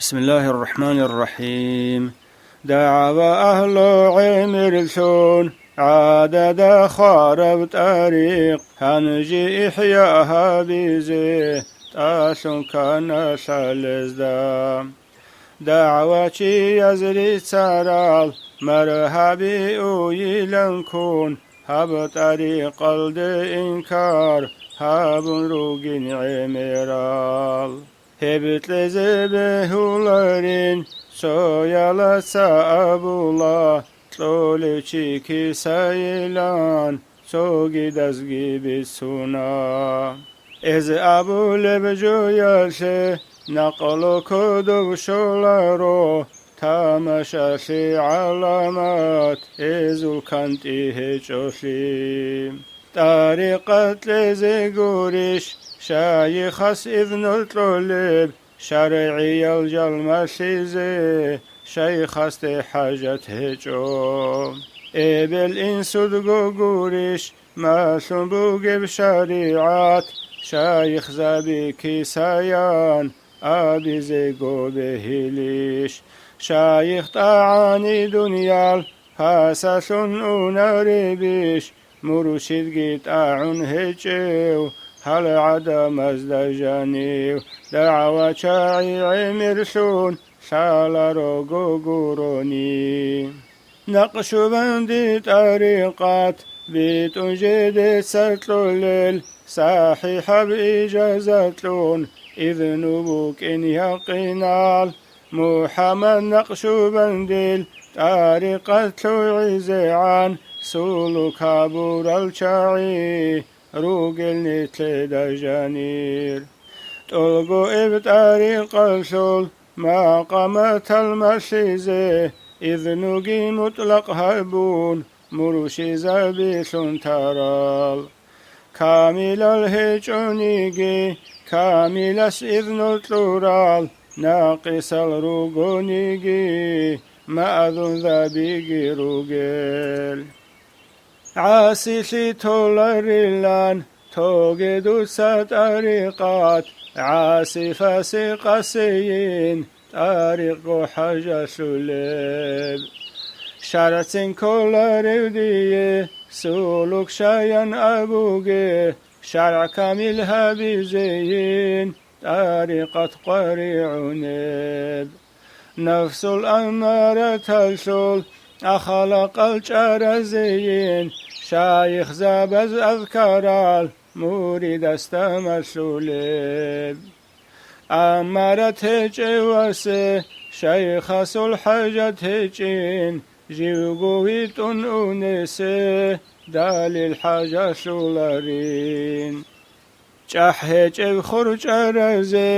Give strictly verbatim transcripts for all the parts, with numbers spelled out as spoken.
بسم الله الرحمن الرحيم. دعوة أهل عمر لون عدد خارب طريق، هنجي إحياء هابيزي تأثن كان للزدام. دعوة يزري ترال مرحبي أويلنكون، هب طريق الد إنكار هابون روجين عمرال. Гьеб кьезе бегьуларин, цоялаца абула, кьолев чи кисайилан, цогидазги бицуна. Эз абулеб жоялъе накълу кодов щоларо, тамашалъи гӀаламат эзул кантӀи гьечӀолъи. ТӀарикъат кьезе гурищ шайихас изну кьолеб, шаргӀиял жал малъизе шайихасде хӀажат гьечӀо. Эбел-инсудго гурищ малъун бугеб шаригӀат, шайихзаби кисаян абизего бегьилищ? Шайих тӀагӀани дуниял пасалъун унаребищ? Муршидги тӀагӀун гьечӀев гьал гӀадамазда жанив, дагӀва чагӀи гӀемерлъун лъаларого гурони. Накъшубанди тӀарикъат битӀун жедеца кьолел, сахӀихӀаб ижазатлъун изну букӀин якъинал. МухӀаммад Накъшубандил тӀарикъат лъугӀизегӀан сулук гьабурал чагӀи ругел нилъеда жанир. ТӀолго эб тӀарикъалъул макъаматал малъизе, изнуги мутӀлакъ гьабун, муршизабилъун тарал. Камилал гьечӀониги, камилас изну кьурал, накъисал ругониги, маъзунзабиги ругел. ГӀасилъи толарилан тоге дуца тӀарикъат, гӀаси-фасикъасейин тӀарикъго хӀажалъулеб. ШаргӀцин кколарев дие сулук шаян абуге, шаргӀ камил гьабизейин тӀарикъат къваригӀунеб. Нафсул аммараталъул ахалакъал чӀаразейин шайихзабаз азкарал муридасда малъулеб. Аммарат гьечӀевасе шайихасул хӀажат гьечӀин, живго витӀун унесе далил хӀажалъуларин. ЧӀахӀ гьечӀеб хурчӀаразе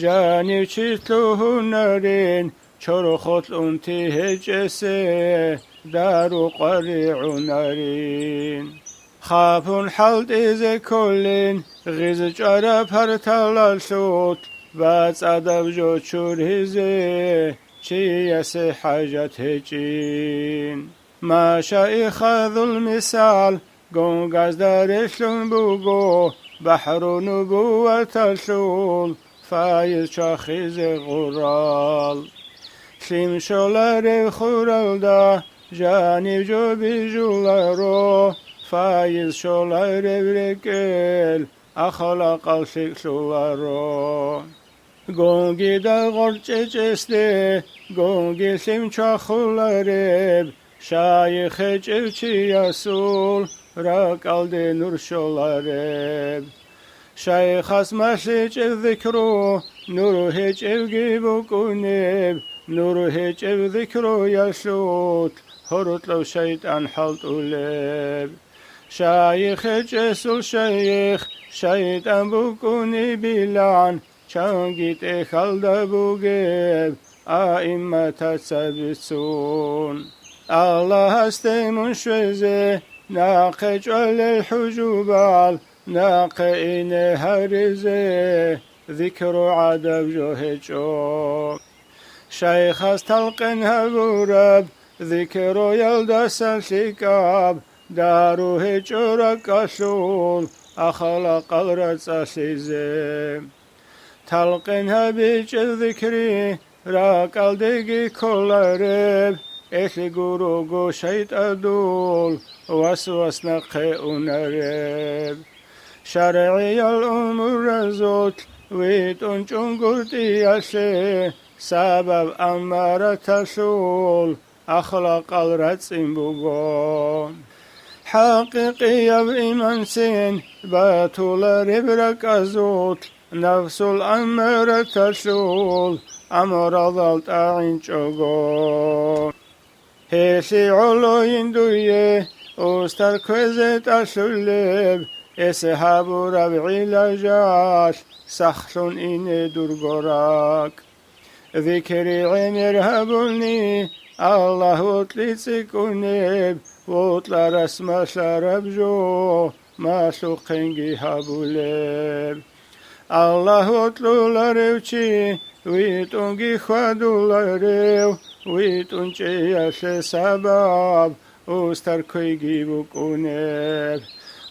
жанив чи лъугьунарин, чорхолъ унти гьечӀесе дару къваригӀунарин. Хапун хӀалтӀизе кколин гъиз чӀвараб парталалъулъ, бацӀадаб жо чургьизе чиясе хӀажат гьечӀин. Машаихазул мисал гунгазда релълъун буго, бахӀру нубуваталъул файз чвахизе гъурал. Лъим щоларев хуралда жанив жо бижуларо, файз щоларев рекӀел ахалакъал лъикӀлъуларо. Гунгида гъорчӀечӀесде гунги лъим чвахулареб, шайих гьечӀев чиясул ракӀалде нур щолареб. Шайихас малъичӀеб зикру нур гьечӀевги букӀунеб, нур гьечӀеб зикруялъулъ гьоркьов шайтӀан хӀалтӀулеб. Шайих гьечӀесул шайих шайтӀан букӀунебилан, чанги тӀехьалда бугеб аимматаца бицун. Аллагьасде мун щвезе нахъе чӀвалел хӀужубал, нахъе ине гьаризе зикру гӀадаб жо гьечӀо. Шайхас талкъин гьабураб зикруялдаса лъикӀаб дару гьечӀо ракӀалъул ахалакъал рацӀцӀалъизе. Талкъин гьабичӀеб зикри ракӀалдеги кколареб, элъи гурого шайтӀадул васвас нахъе унареб. ШаргӀиял умуразулъ витӀун чӀунгуртӀиялъе, сабаб аммараталъул ахлакъал рацӀцӀин буго. ХӀакъикъияб иманцин батулареб ракӀазулъ нафсул аммараталъул амралал тӀагӀинчӀого. Гьелъие гӀолойин дуе устар кквезе тӀалъулеб, эс гьабураб гӀилажалъ сахлъун ине дурго ракӀ. Зикри гӀемер гьабуни, Аллагь вокьи цӀикӀкӀунеб, вокьарас малъараб жо малъухъенги гьабулеб. Аллагь вокьуларев чи витӀунги хьвадуларев, витӀун чӀеялъе сабаб устар кквейги букӀунеб.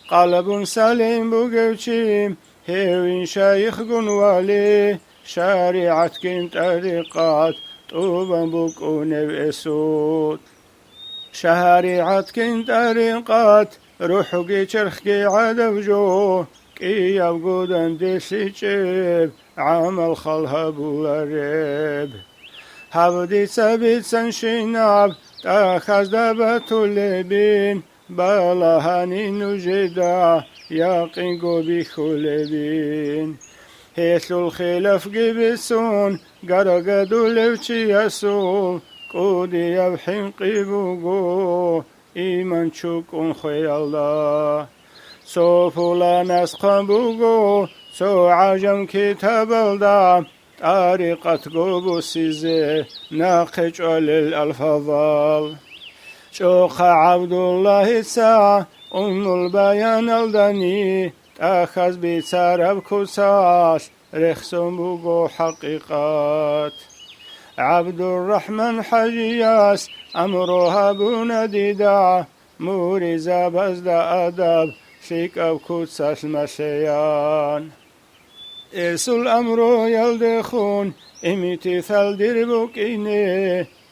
Къалабун салим бугев чи, гьевин шайихгун вали, шаригӀатгин тӀарикъат тӀубан букӀунев эсул. ШаригӀатгин тӀарикъат, рухӀги черхги гӀадаб жо, кӀиябго данделъичӀеб гӀамал хал гьабулареб. Гьаб дица бицанщинаб тӀахьазда батулебин, балагьани нужеда якъинго бихьулебин. Гьелъул хилафги бицун, гаргадулев чиясул кӀудияб хӀинкъи буго иман чукӀун хвеялда. Цо пуланас хъван буго цо гӀажам китабалда, тӀарикъатго бусизе нахъе чӀвалел алфавал. ЧӀохъа ГӀабдуллагьица Уммул Баяналдани тӀахьаз бицараб куцалъ рехсон буго хӀакъикъат. ГӀабдуррахӀман-хӀажияс амру гьабуна дида, муридзабазда адаб лъикӀаб куцалъ малъеян. Эсул амруялдехун имтисал дир букӀине,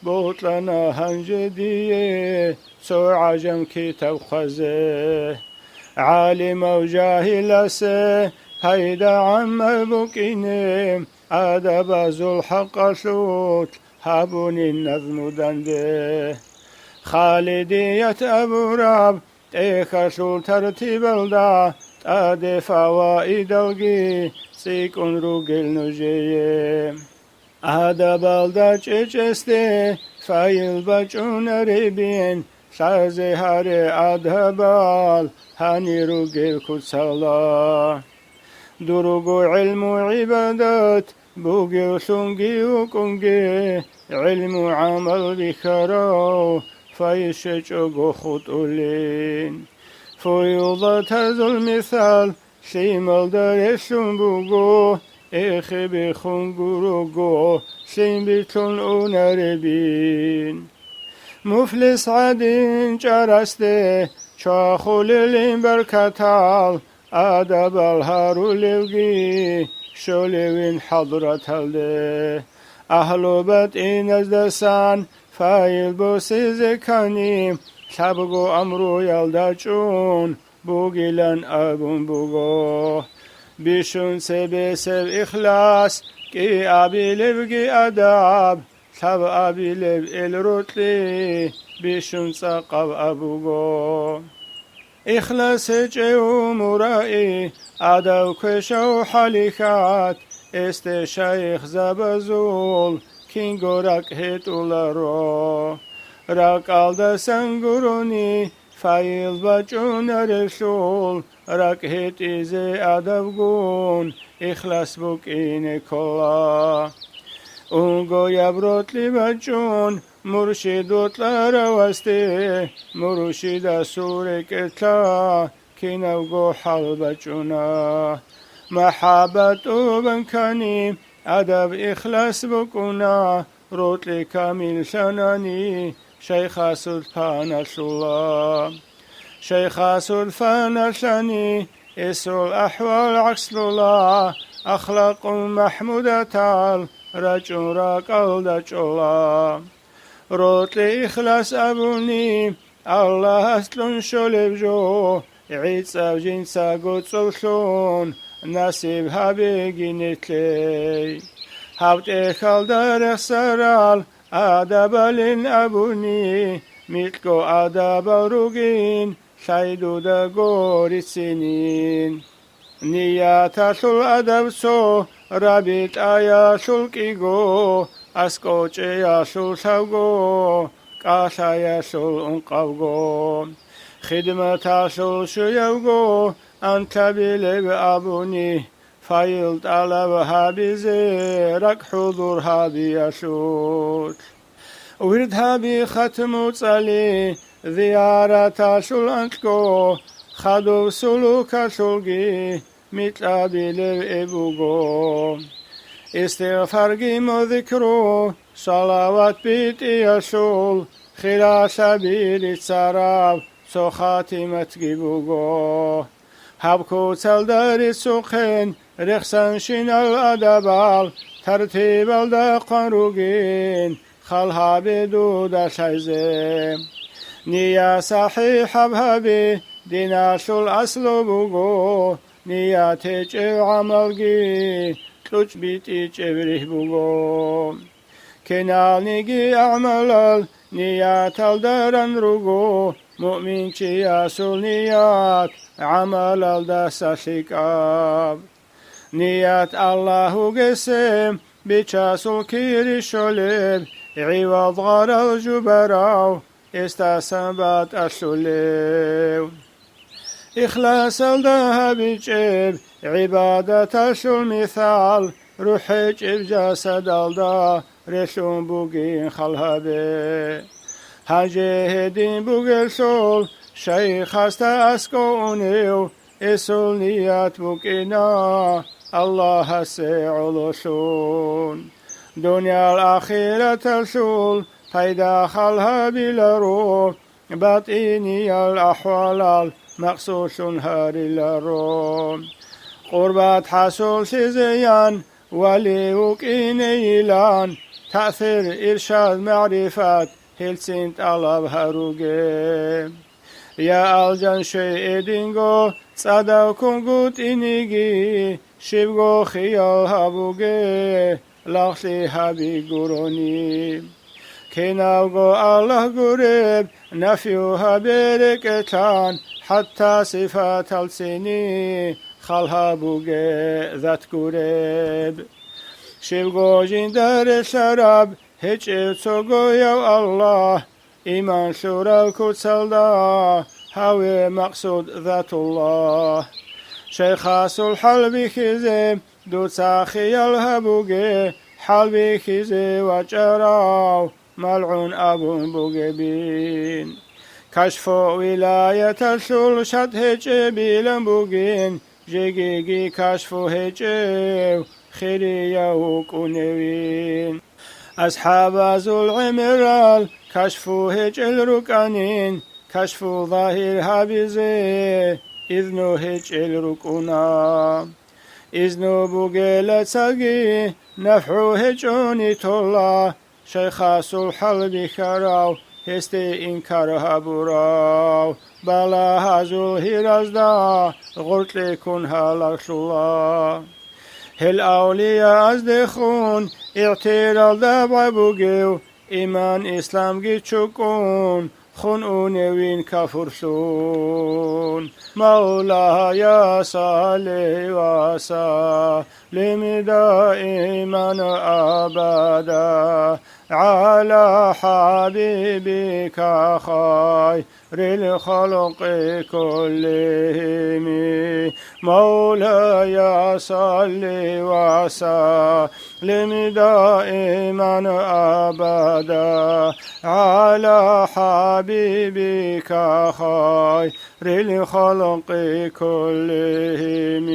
бокьана гьанже дие цо гӀажам китаб хъвазе. ГӀалимав жагьиласе пайда гӀаммал букӀине, адабазул хӀакъалъулъ гьабунин назму данде. Халидият абураб тӀехьалъул тартибалда тӀаде фаваидалги цӀикӀкӀун ругел нужее. Адабалда чӀечӀесде файил бачӀунаребин, лъазе гьаре адабал гьани ругел куцала. Дурго гӀилму-гӀибадат бугевлъунги вукӀунги, гӀилму-гӀамал бихьарав файил щвечӀого хутӀулин. Фуюдатазул мисал лъималда релълъун буго, эхе бехун гурого лъим битлъун унаребин. Муфлис гӀадин чӀарасде чвахулелин баркатал, адабал гьарулевги щолевин хӀадраталде. Агьлу батӀиназдасан файил босизе ккани, лъабго амруялда чӀун бугилан абун буго. Бищун цебесеб ихлас, кӀиабилебги адаб, лъабабилеб эл рокьи, бищун цӀакъаб абуго. Ихлас гьечӀев мураи, адаб квешав хӀалихьат, эсде шайихзабазул кинго ракӀ гьетӀуларо. РакӀалдасан гурони файил бачӀунарелъул, ракӀ гьетӀизе адабгун ихлас букӀине ккола. Унгояб рокьи бачӀун муршид вокьаравасде, муршидасул рекӀелъа кинабго хӀал бачӀуна. МахӀаббат тӀубан ккани, адаб-ихлас букӀуна, рокьи камиллъанани, шайхасул паналъула. Шайхасул паналъани, эсул ахӀвал гӀакслъула, ахлакъул махӀмудатал рачӀун ракӀалда чӀола. Рокьи ихлас абуни, Аллагьас кьун щолеб жо, гӀицӀаб жинцаго цӀолъун насиб гьабеги нилъее. Гьаб тӀехьалда рехсарал адабалин абуни, микьго адабал ругин, лъай дудаго рицинин. Нияталъул адаб цо, рабитӀаялъул кӀиго, аскӀов чӀеялъул лъабго, кӀалъаялъул ункъабго. Хидматалъул щуябго анлъабилеб абуни, файил тӀалаб гьабизе ракӀ хӀузур гьабиялъулъ. Вирд гьаби, хатму цӀали, зияраталъул анкьго, хадуб сулукалъулги микьабилеб эб буго. Истигъфарги музикру, салават битӀиялъул, хиралъаби рицараб цо хатиматги буго. Гьаб куцалда рицухъен рехсанщинал адабал тартибалда хъван ругин, хал гьабе дуда лъайзе. Ният сахӀихӀаб гьаби диналъул аслу буго, ният гьечӀев гӀамалги кьучӀ битӀичӀеб ригь буго. Киналниги агӀмалал нияталда ран руго, муъминчиясул ният гӀамалалдаса лъикӀаб. Ният Аллагь вугесеб, бичасул кири щолеб, гӀивал гъарал жубарав, эсдасан батӀалъулев. Ихласалда гьабичӀеб гӀибадаталъул мисал, рухӀ гьечӀеб жасадалда релълъун бугин хал гьабе. Гьанже гьедин бугелъул, шайхасда аскӀов унев, эсул ният букӀина Аллагьасе гӀололъун. Дуниял ахираталъул пайда хал гьабиларо, батӀиниял ахӀвалал макъсудлъун гьариларо. Къурбат хӀасуллъизеян вали вукӀинейилан, таъсир, иршад, магӀрифат гьелцин тӀалаб гьаруге. Я алжан щвей эдинго, цӀадав кунгутӀиниги, щибго хиял гьабуге, лагълъи гьаби гурони. Киналго Аллагь гуреб, нафю гьабе рекӀелъан, хӀатта сифаталцини хал гьабуге зат гуреб. Щибго жинда релълъараб гьечӀев цогояв Аллагь, иман лъурал куцалда гьаве макъсуд Затуллагь. Шайхасул хӀалбихьизе дуца хиял гьабуге, хӀалбихьизе вачӀарав малгӀун абун бугебин. Кашфу вилаяталъул шад гьечӀебилан бугин, жегиги кашфу гьечӀев хирияв вукӀуневин. АсхӀабазул гӀемерал кашфу гьечӀел рукӀанин, кашфу загьир гьабизе изну гьечӀел рукӀуна. Изну бугела цаги, нафгӀу гьечӀони тола, шайхасул хӀалбихьарав гьесде инкар гьабурав балагьазул гьиразда гъоркье ккун гьалаглъула. Гьел авлияаздехун игӀтиралда бай бугев иман-исламги чукӀун, хун уневин кафурлъун. Мавлая, салли ва саллим даиман абада гӀала хӀабибика хайрил халкъи куллигьими. Мавлая, салли ва саллим دائما أبدا على حبيبك خير الخلق كلهم.